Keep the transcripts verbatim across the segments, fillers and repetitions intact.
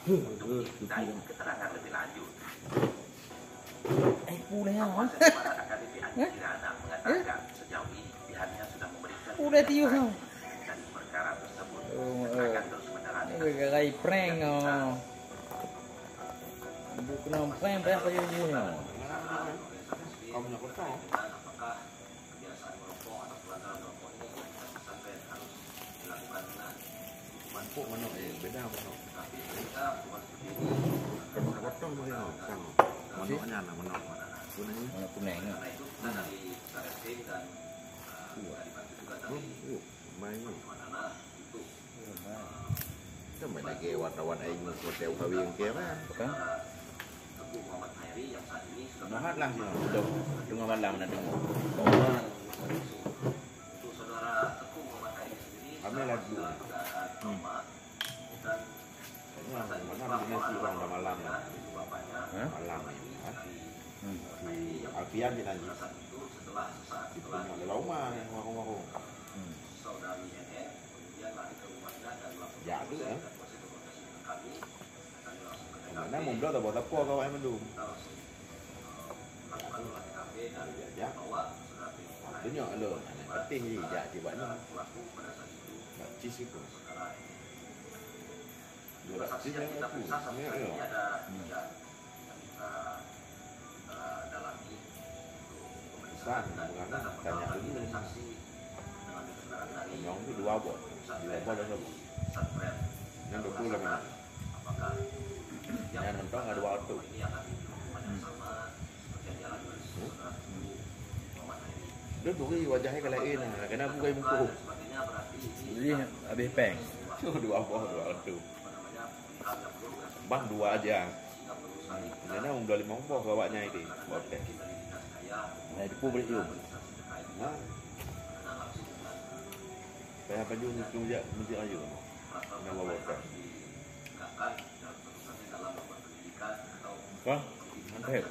Untuk dimintai keterangan lebih lanjut. Eh, pu lé nyan. Kuasa Hukum Akademi Andi Kirana mengatakan sejauh ini pihaknya sudah memeriksa tiga saksi dari perkara tersebut dan akan terus mendalami kasus. Gara-gara prank, oh. Bukan prank, prank apa yang punya? Kamu nak potong? Apakah kebiasaan merokok atau pelanggaran merokok ini yang dilakukan dengan hukuman? Empuk manok, eh, beda manok. Kalau nak potong, boleh, oh, sama. Manok nyan lah, manok. Apa namanya? Manok kuning, ya. Karena itu kita dari Sareskrim dan, eh, kita dibantu juga dari Mana? Itu. Kan banyak lagi wartawan lain hotel kawin ke apa? Bukan? Mahat lah sih, udah tengah malam nak dengar. Ramai lah dulu. Hmm. Mana, mana ada nasi orang dah malam ni. Hah? Malam ni, ha? Hmm. Alfian je nasi. Kita nak dalam rumah ni, warung-warung. Hmm. Jak tu, eh. Mana meumbloe saboh-saboh kawai mandum. Jak, jak. Tunjuk lu, anak peutih ni, jak cibak ni. Bak cis itu. Dua bak cis yang aku. Ya, ya. Hmm. Pesan, bukan tanya dulu. Nyong tu dua boh. Dua boh dah sama. Yang dua puluh lah mana? Yang nonton ada dua tu. Hmm. Hmm. Dia turi wajahnya ke lain lah. Kena bukai muka. Jadi habis peng. Dua boh, dua tu. Bang dua aja. Jadi nak membeli lima boh ke awaknya itu. Botek. Nah, itu pun boleh cium. Ha? Payah baju ni cium je, mesti ayu. Nak bawa botek. Apa? Mantap.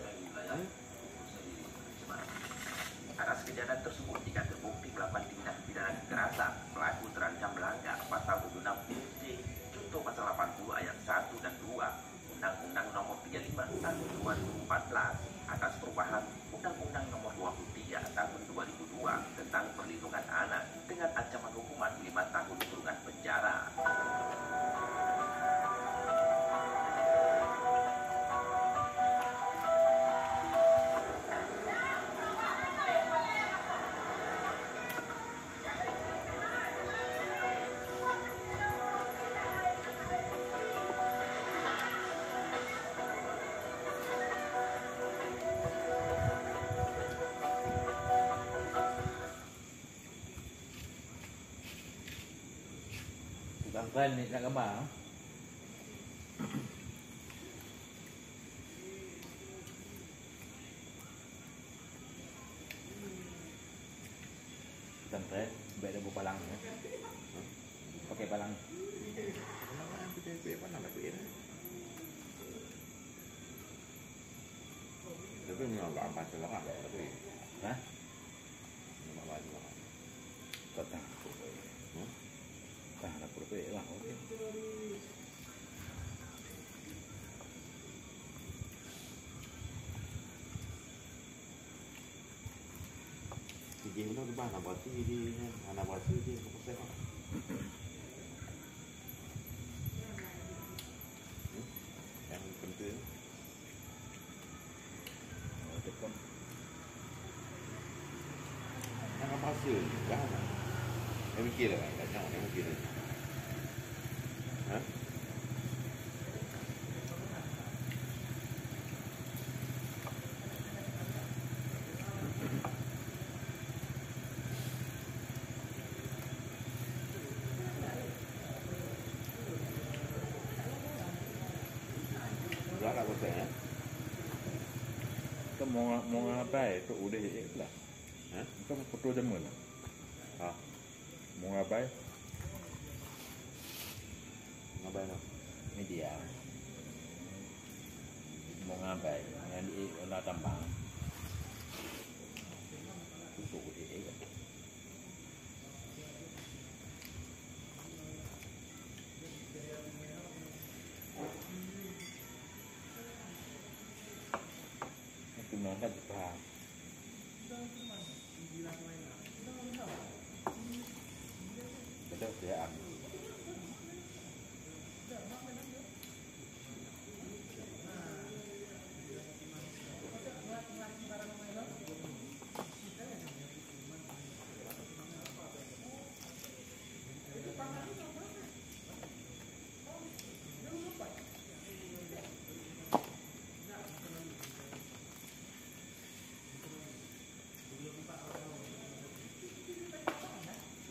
Atas kejadian tersebut, jika terbukti melakukan tindak pidana kekerasan, pelaku terancam melanggar Pasal tujuh enam U T, contoh Pasal delapan puluh ayat satu dan dua Undang-Undang Nomor tiga lima Tahun dua ribu empat belas atas perubahan Undang-Undang Nomor dua puluh tiga Tahun dua ribu dua tentang Perlindungan Anak, dengan ancaman hukuman lima tahun kurungan penjara. Tukang kran ni nak gambar. Tukang kran, baik dah berpalang, ya. Pakai palang. Tapi memang agak aman sekarang, tapi. Hah? Memang agak aman. Kau tahu apa? Hmm? Tahu apa lah, okey. Jih unoe keubah hana basi jih, hana basi jih, keu peuseuh. Hmm? Nyang penting. Oh, telepon. Hana basi, dah hana. Dia mikir lah, dah nyawa dia mikir lah. Ha? Udah lah bosan, ya? Itu mau, mau ngapai? Itu udah, eh, lah. Hah? Itu foto zaman lah. Ah. Mau ngapai? Ngapai tu? Media. Mau ngapai? Ngan di, nak tambang. Tutup di, eh. Kan paham. Betul, ya, Am.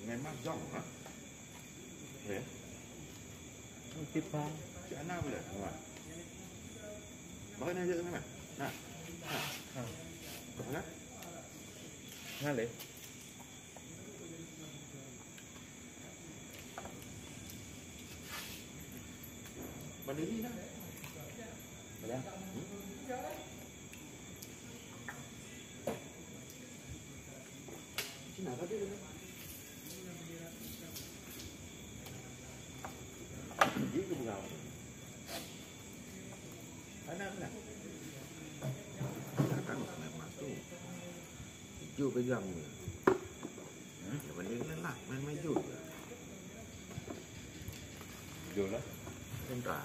Sungai Majang, ha? Ya. Cik Ana boleh? Ha. Bagaimana aja Sungai Majang? Nah. Nah. Ha. Mana? Ngaleh. Mandiri dah. Dah. Hmm? Cina tadi dah. Dia ke pegawai. Anak mana? Datang Sungai Mas tu. Ijo pegang dia. Hmm? Dia boleh lelah main maju je. Jom lah. Entah.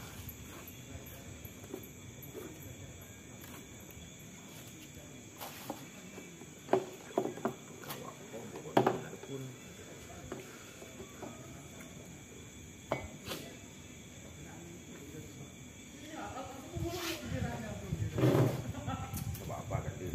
Kawak pun, pokoknya benar pun. Apa-apa kan dia.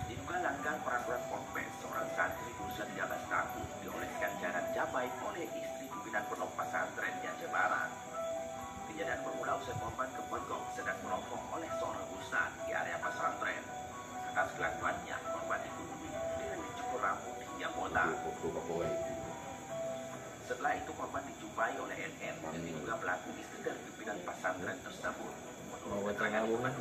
Diduga langgar peraturan ponpes, seorang santri berusia tiga belas tahun dioleskan cairan cabai oleh istri pimpinan pondok pesantren di Aceh Barat. Kejadian bermula usai korban geupeugong sedang merokok oleh seorang ustaz di area pesantren. Atas kelakuannya, korban dikurui dengan dicukur rambut hingga botak. Setelah itu, korban dijumpai oleh N M, yang diduga pelaku istri dari pimpinan pesantren tersebut. Menurut keterangan korban,